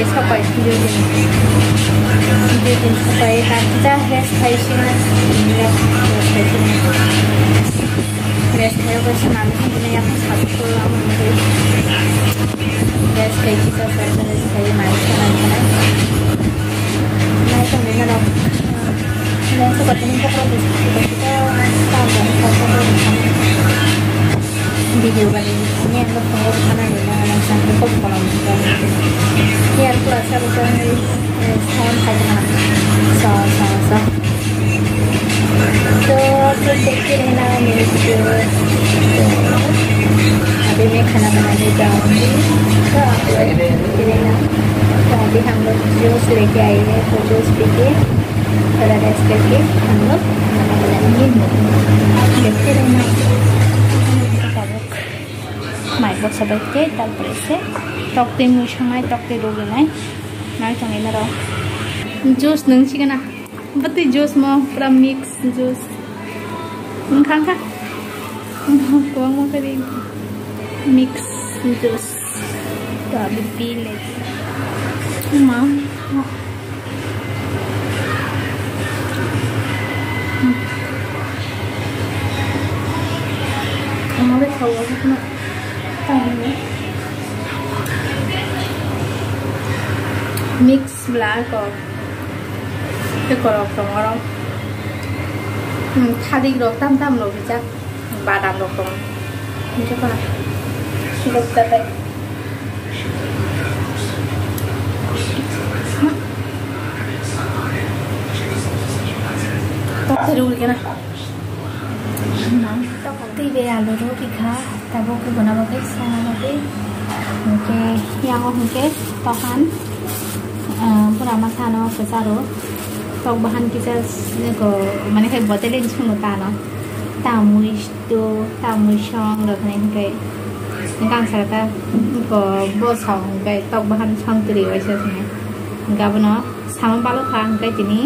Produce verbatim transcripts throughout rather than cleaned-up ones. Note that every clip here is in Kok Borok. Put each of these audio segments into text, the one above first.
Sopai, video din. Video din sopai, ta kita rest khai sina. Rest khai sina. Rest khai ko sina, ini aku satu pulang. Rest khai kita, rest khai, mari sana, sana. Nai to nina rok. Nai to katini pokok rok, kita, kita, kita, kita, kita. Video bani ni ang bo phone o khana ni na na sa ko kolom. Ni ang pura sa ko ni, eh, phone khai na. So, so, so. तो, तो देखते रहना मेरे video। अभी मैं खाना बनाने जाऊंगी, तो आप लोग देखते रहना। तो अभी हम लोग जूस लेके आए हैं, तो जूस पी के थोड़ा रेस्ट करके हम लोग खाना बनाएंगे। देखते रहना। Mai boksa bai khe, tarpore se tok twi mui sangnai, tok twi ruginai. Nai tongwi norok. Juice nung sigana. Bwtwi juice mo pura mix juice. Wngkha, wngkha. Kwbangma khe ri mix juice. To abi pi le. Ma. Ama le thawa na. Mix bla ko. Te korok tong oro. Hmm, thadik rok tam tam rok rijak. Badam rok tong. Rijak pa. Sibok ta tai. Tok te rw kena. Twi bai alu rw rikha, tabuk kubuna bagwi songna bagwi. Hwnkhe yango hwnkhe tohan, ah, bura ma sano kwcharo. Tok bahan kisa s-, ko, mane khai botelin sungo tano. Tamwi sto, tamwi song rok hinai hwnkhe. Hwnkhe ang saka ta, ko, bo song hwnkhe tok bahan song kwrwi waisa hwnkhe. Hwnkhe abono sama balo kha hwnkhe tini.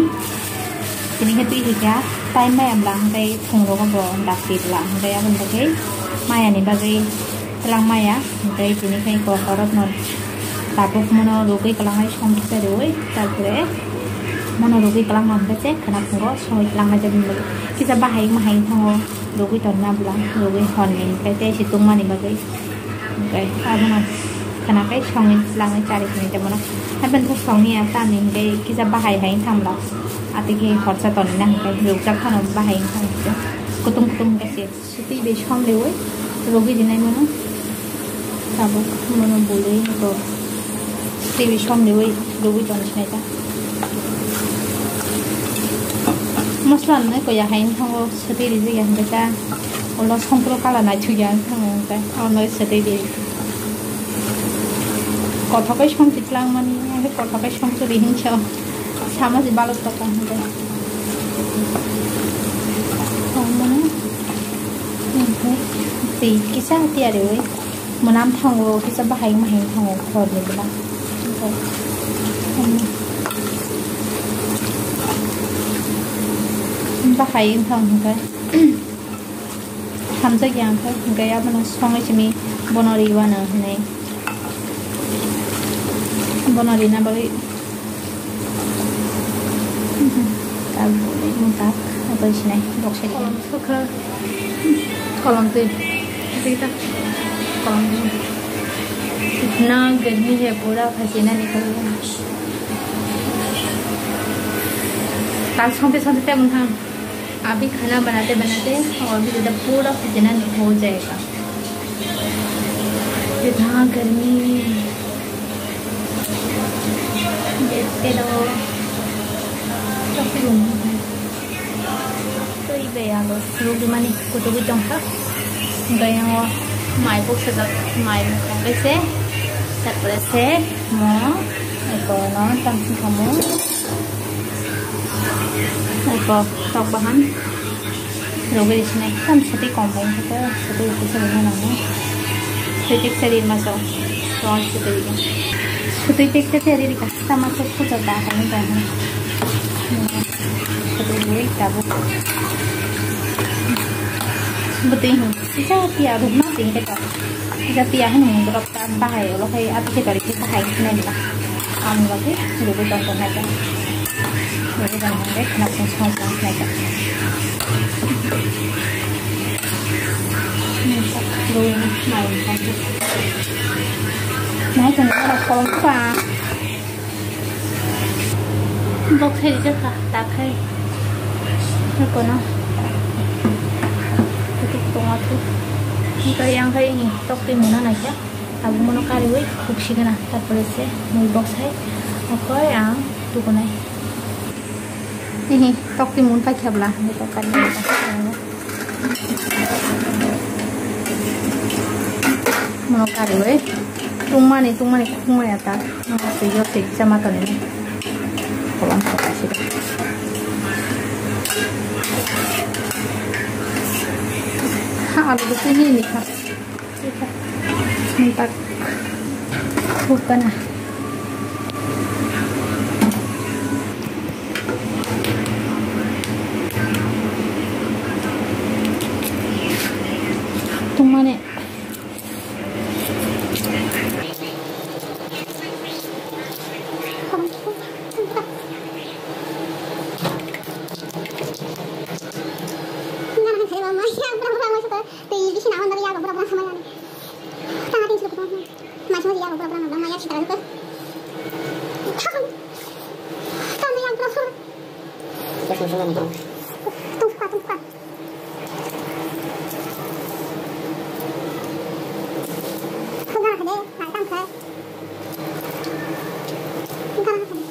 Tini khe twi hwnkha, time maya bla hwnkhe phungrogo bo dakti bla hwnkhe aboni bagwi mayani bagwi twlang maya hwnkhe tini khe ko horotno tabuk mono rwgwi kwlangnai song kisa rwui tarpore mono rwgwi kwlangma hwnkhe se khwna phungo songwi kwlangnai jabini bagwi kisa bahai mahai thango rwgwi tonna bla rwgwi honni hwnkhe tei se tungmani bagwi. Hwnkhe abono khwnakhai songwi langwi chari hwnwi tongmano. Haibani khe songni ya tamni hwnkhe kisa bahai hai wngkha mla. Atwikhe horsa tonina hwnkhe rwkjak phano bahai wngkha hwnkhe kutung kutung hwnkhe se. Sitwi bai somliwi rwgwi rinai mano. Tabuk mono bului to sitwi bai somliwi rwgwi tong sinai ta. Masla nwnai ko ya hai wngkha o. Sotwi rijak ya hwnkhe ta, ulo songkro kala naithok ya wngkha hwnkhe, abo no sotwi di. Kothok kai song chwlang mani, hwnkhe kothok kai song chwri hinsa, sama se balok tokha hwnkhe. Tongmani, hwnkhe twi kisa tiyari wi. Mwnam thango, kisa bahai mahai thango, khorni bwla. Bahai wngkha hwnkhe, hamjakya wngkha hwnkhe, abono songwi simi bono riwano hinwi. Bono rina bagwi. Tak, tak, apa sini? Bok sini. Kolom sukha. Kolom twi. Twi tak. Kolom twi. Itna garmi hai, pura pasina nikal raha hai. Kal sante sante tei mungkha. Abhi khana banate banate aur bhi zyada pura pasina ho jayega. Itna garmi. Pero, twi bai abo rugimani kutugwi tongkha. Hwnkhe yango mai buksajak, mai mukhang bai se, tarpore se mo, eko no tamsing khamu, eko tok bahan. Rogwi sinai tam sotwi kom bai hwnkhe sotwi kisa rwna nango. Sotwi teksa ri masa. Tong sotwi rika. Sotwi teksa ri rika. Tama se puja da hai bai hwn. Sotwi rwi tabuk. Bwtwi hwn. Kisa piya rwna twi hwnkhe to. Kisa piya hwn borok ta bahai ulo khai ati khe tori khe bahai sinai nila. Ang lagi lugu tonton naikha. Lugu tonton de khna song song song naikha. Naikha, naikha, kolom pa. Bok khai rijak kha, ta khai. Kono. Kutuk tongo tu. Hingke yang khai ini tok twi mona naikha. Tabuk mono kariwi khuksigwna, tarpore se mui boksai okoi ang tukunai. Hihi, tokti mun paikha bwla, hihi, tokti mun paikha bwla. Mono kariwi tungmani, tungmani, tungmani ata. Mono twiyo twi chama tonini. Kolam kolam sida. Ha, alu dukuni ni kha. Sita. Mintak. Bukan ah. Tungmani. Tei bisi na hon bagwi yago bura bura samani. Tama tin silo kutung. Mas mo yago bura bura no maya chitra ko. Tama yago bura bura. Tung suka, tung suka. Tung kana kade, na tang kade. Tung kana kade.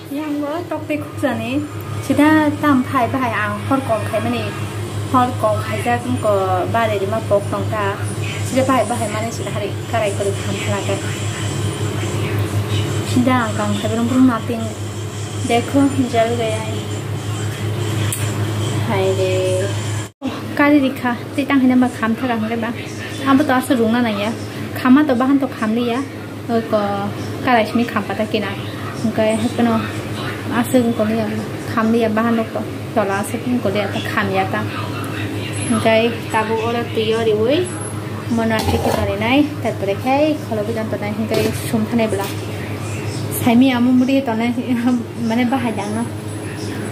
Yang bo tok tei khukjani. Sida tam phai bahai ang hor kong khaimani. Hor kong khaijak wngkha bari rima pok tongkha. Sida bahai bahai mani sida hari karai kwrwi kham khlaijak. Sida ang kong khaibrung brung nating. Dekho, jal gaya hai. Hai re. Kari rikha, tei tang hina ba kham thaga hwnle ba. Abo to aswk rungna nangya. Khama to bahan to khamliya. Oko karai simi kham pata kina. Hwnkhe hwnkhe no aswk wngkoliya. Khamliya bahan rok to. Tola aswk wngkoliya ta khamya ta. Hwnkhe tabuk oro twiyo riwi. Mono achikhe torinai, tarpore khe kholo bijan tonai hwnkhe sum thanai bwla. Saimi amo muri tonai, mane bahai dangno.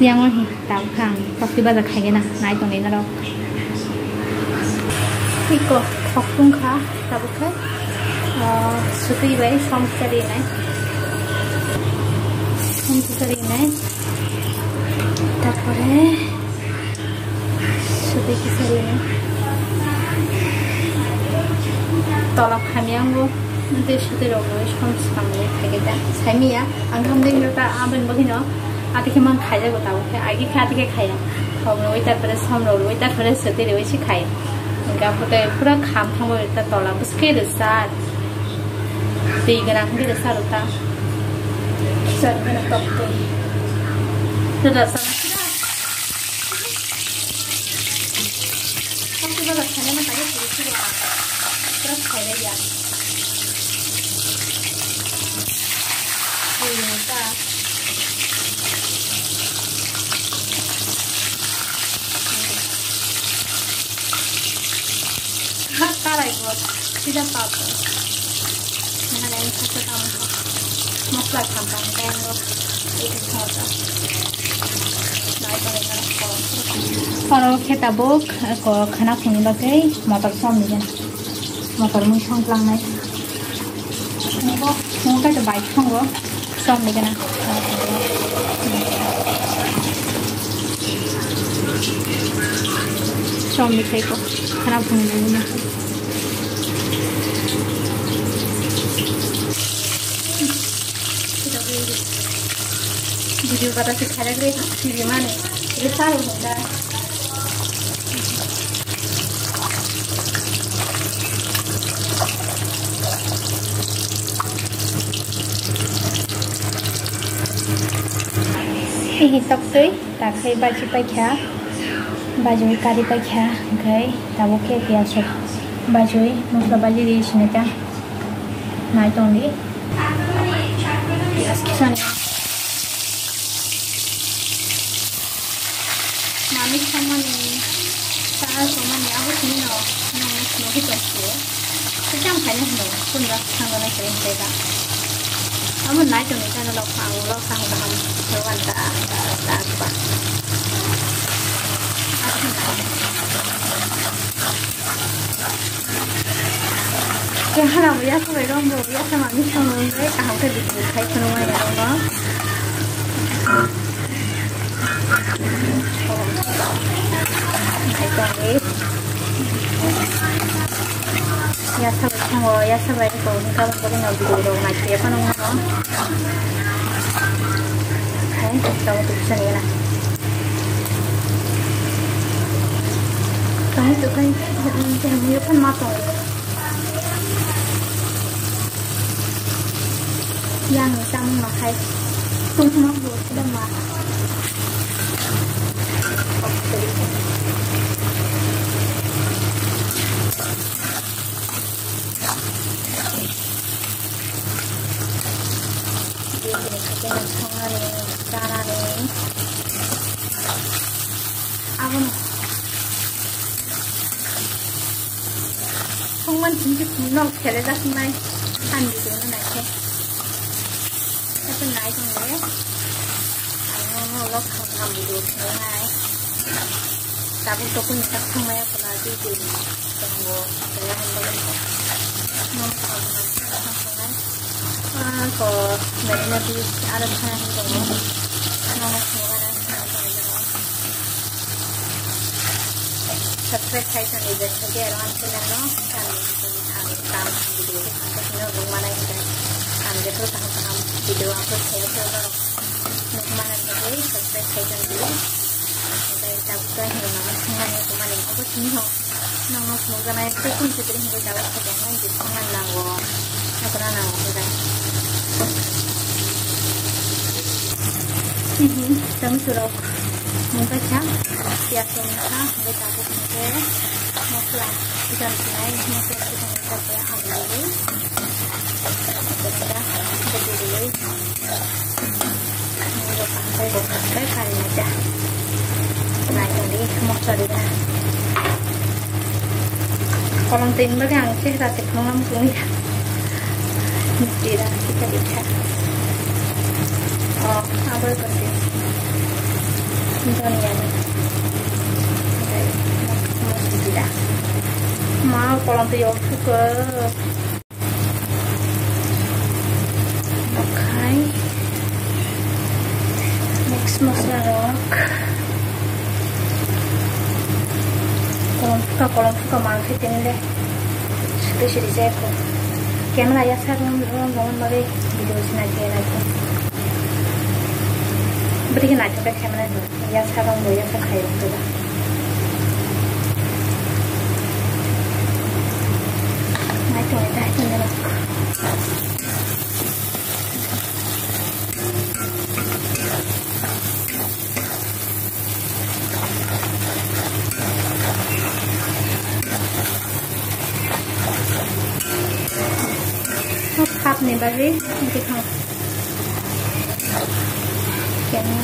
Yango hi tam khang, tokti baja khaigena, nai tongwi norok. Iko, thok tungkha, tabuk khe, ah, sutwi bai som kwchari nai. Som kwchari nai. Tarpore, Sutwi kisa rini. Tola khamya wngo, tei sutwi rok rwi som swkang rwi khaikhe ta. Saimiya, ang hamdeng rok ta aboni bagwino, ati khe mang khaijago tabuk khe, agi khe ati khe khaiya. Thok rwi, tarpore som rok rwi, tarpore sutwi rwi se khai. Hingkhe aphuru tei pura kham thangwi ta tola bwswk khe rwchar. Twi gwnang hwnkhe rwchar rw ta. Rwchar hwnkhe tok twi. Rwchar. Tokti baja khainai ma kaiye puri puri a. Pura khainai ya. Puri ta. Ha, karai bo. Sida pap. Nana yang sasa kamu. Mosla khampang teng rok. Itu khata. Oro khe tabuk, ko khana phungni bagwi motor som ni gana. Motor mui song tlangnai. Bo phung kai to bike songo som ni gana. Som ni khai ko khana phungni bagwi. Video bata se khara gre siri mane. Re sa ro da. Hihi tok twi. Ta khai baji paikha, baji kari paikha, hwnkhe tabuk khe piyaj rok baji, mosla baji ri sini ta nai tongdi. Yes, kisani. Mami songmani, sa songmani, abo sini no, no, no, kita mo kaya no, kun rak sang na kaya kaya. Amo nai to nai to no lok sang, lok sang kaham, lok anta, anta, anta, anta. Kehara bo yasa bai rombo, yasa mami songmani, kaham khe bithi khai khunu maya rombo. Naitongwi. Yasa bai thango, yasa bai ko, kabang kabang no video rok naithoya phano wngmano. Hai, tamo tu bisa ni na. Tamo tu kai, tamo yo phan ma tong. Yang ni samung no khai. Tungma bo sida ma. Bini khe no songani, chanani. Abono. Songman singkhe nok khele jaknai. Ani video no naikhe. Ito nai tong le. Ang no no lok kham kham video khe nai. Tabuk tokun tak thang maya khuna di di. Tong bo. Kaya hon bo. No kham kham kham kham nai. Ah, ko nai na di ara thang ni tong. No no kham kham. Subscribe khai thani je thage aro ang channel no ang ang kam video ko thang thang no rung manai hingke ang je pro thang thang video upload khai thang no nuk manai hingke subscribe khai thani je. Dai tabuk ta hino nama thang mani ko mani ko thang no. Nang no phunuk janai tei kung se tei hingke dawa khe dong nang je phang nang nango. Hakuna nango hingke. Tamo surok mungka cha, piyaj rok mungka, hingke tabuk hingke mosla, chijan sinai, mosla chijan hingke alu rwi, hingke da, hingke duri rwi. Tei bo kari nai ta. Nai tong di, moksa di ta. Kolom tin bagwi ang chehra se phunukna muchungya. Di da, kita di ta. Oh, abo ko di. Donya ni. Tei moksa di ta. Ma kolom tin yo phuka. Okhai. Mix masala rok. Kolom phuka, kolom phuka mal khe tini le. Suri suri jai ko. Camera ya sa rom rom rom bagwi video sina khe na khe. Bwtwi khe naithok khe camera ni. Ya sa rom bo ya sa khai rok da. Naithok naithok naithok. Hapni bagwi bwthang. Keno.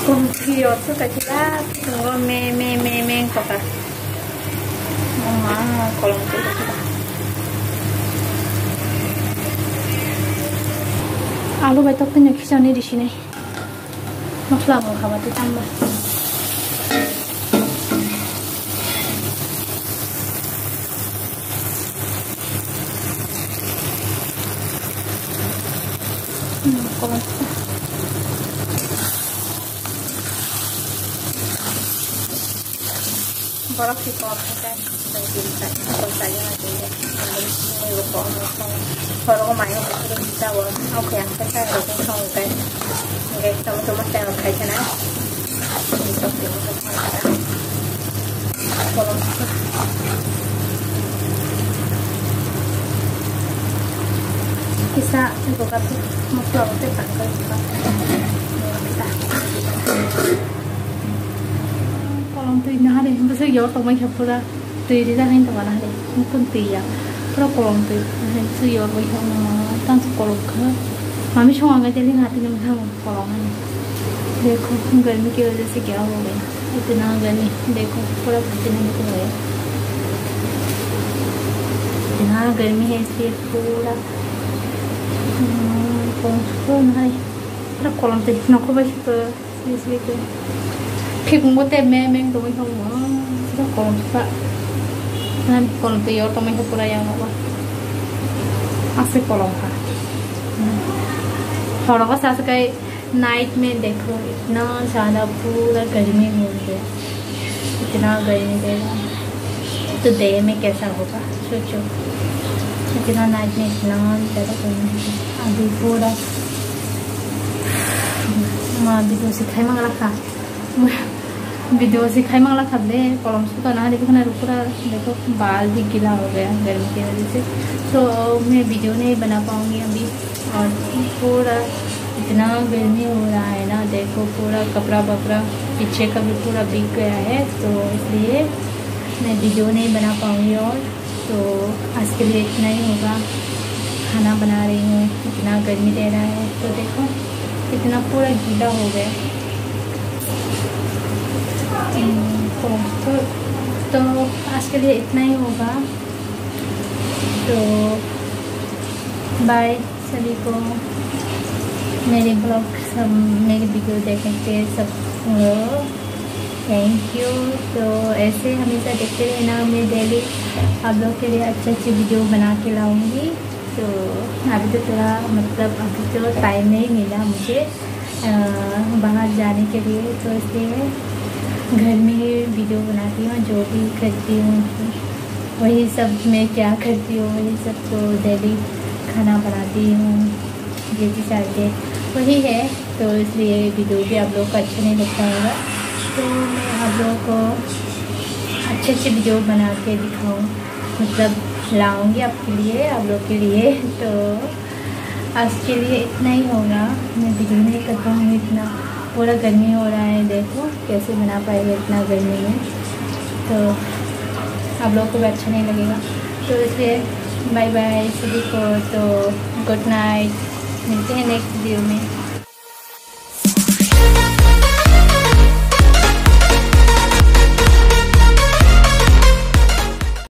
Kung phio suka kila, tungo me, me, me, me, koka. Mama, kolom tu. Alu bai tok tini khichani di sini. Masala bo khabati tamba. Hmm, kolom. Borok si kok khe tai, bai tin tai, kok tai ma tin de. Ang bai sini bo kok ma song. Borok mai ko khe ta bo, ok ya, khe tai ro khe song kai. Nge tamo tamo tai ro khai kana. Ni tok tin ko ta. Kolom. Kisa ko ka tu, mo ko te ta ko. Kolom Twi nahari, bwswk yor tongmani khe pura twi rijak haino tongma nahari, mukhung twi ya, pura kolom twi, nahari bwswk yor bai tongma, tang se kolom kha, mami song ang teli nahari nung thang kolom hani, dekho, garmi ki wajah se kya ho gaya, itna garmi, dekho, pura pachina nikel gaya, itna garmi hai se pura, hmm, kolom, kolom nahari, pura kolom twi nokho bai se pura. Sini sini tu. Phikung bo te me meng tongwi thangmo. Sida kolom sa. Nan kolom te yor tongwi khe pura yang ba. Ase kolom kha. Horo ko sa sa kai night mein dekho itna zyada pura garmi ho gaya. Itna garmi de. To day mein kaisa hoga? Socho. Itna night mein itna zyada garmi ho gaya. Abhi pura. Ma video se khai mang lakha. Video se khai mang lakha de, kolom suka na hari khana rukura, dekho, baal bhi gila ho gaya, garmi ki wajah se. So, main video nahi bana paungi abhi. और पूरा इतना गर्मी हो रहा है ना, देखो पूरा कपड़ा वपड़ा पीछे का भी पूरा भीग गया है, तो इसलिए मैं वीडियो नहीं बना पाऊँगी। और तो आज के लिए इतना ही होगा, खाना बना रही हूँ, इतना गर्मी दे रहा है, तो देखो कितना पूरा गीला हो गया। हम्म, तो, तो, तो आज के लिए इतना ही होगा। तो बाय सभी को, मेरे ब्लॉग सब, मेरे वीडियो देखने के लिए सबको थैंक यू। तो ऐसे हमेशा देखते रहना, मैं डेली आप लोग के लिए अच्छे अच्छे वीडियो बना के लाऊंगी। तो अभी तो थोड़ा, मतलब, अभी तो टाइम नहीं मिला मुझे अ, बाहर जाने के लिए, तो इसलिए घर में ही वीडियो बनाती हूँ। जो भी करती हूँ वही सब, मैं क्या करती हूँ वही सब, तो डेली खाना बनाती हूँ, ये भी सारे वही है। तो इसलिए वीडियो भी आप लोग को अच्छा नहीं लगता होगा, तो मैं आप लोगों को अच्छे अच्छे वीडियो बना के दिखाऊँ, मतलब लाऊंगी आपके लिए, आप लोग के लिए। तो आज के लिए इतना ही होगा, मैं वीडियो नहीं कर पाऊँगी इतना, पूरा गर्मी हो रहा है। देखो कैसे बना पाएगा इतना गर्मी में, तो आप लोगों को भी अच्छा नहीं लगेगा। तो इसलिए बाय बाय सभी को, तो गुड नाइट, मिलते हैं नेक्स्ट वीडियो में।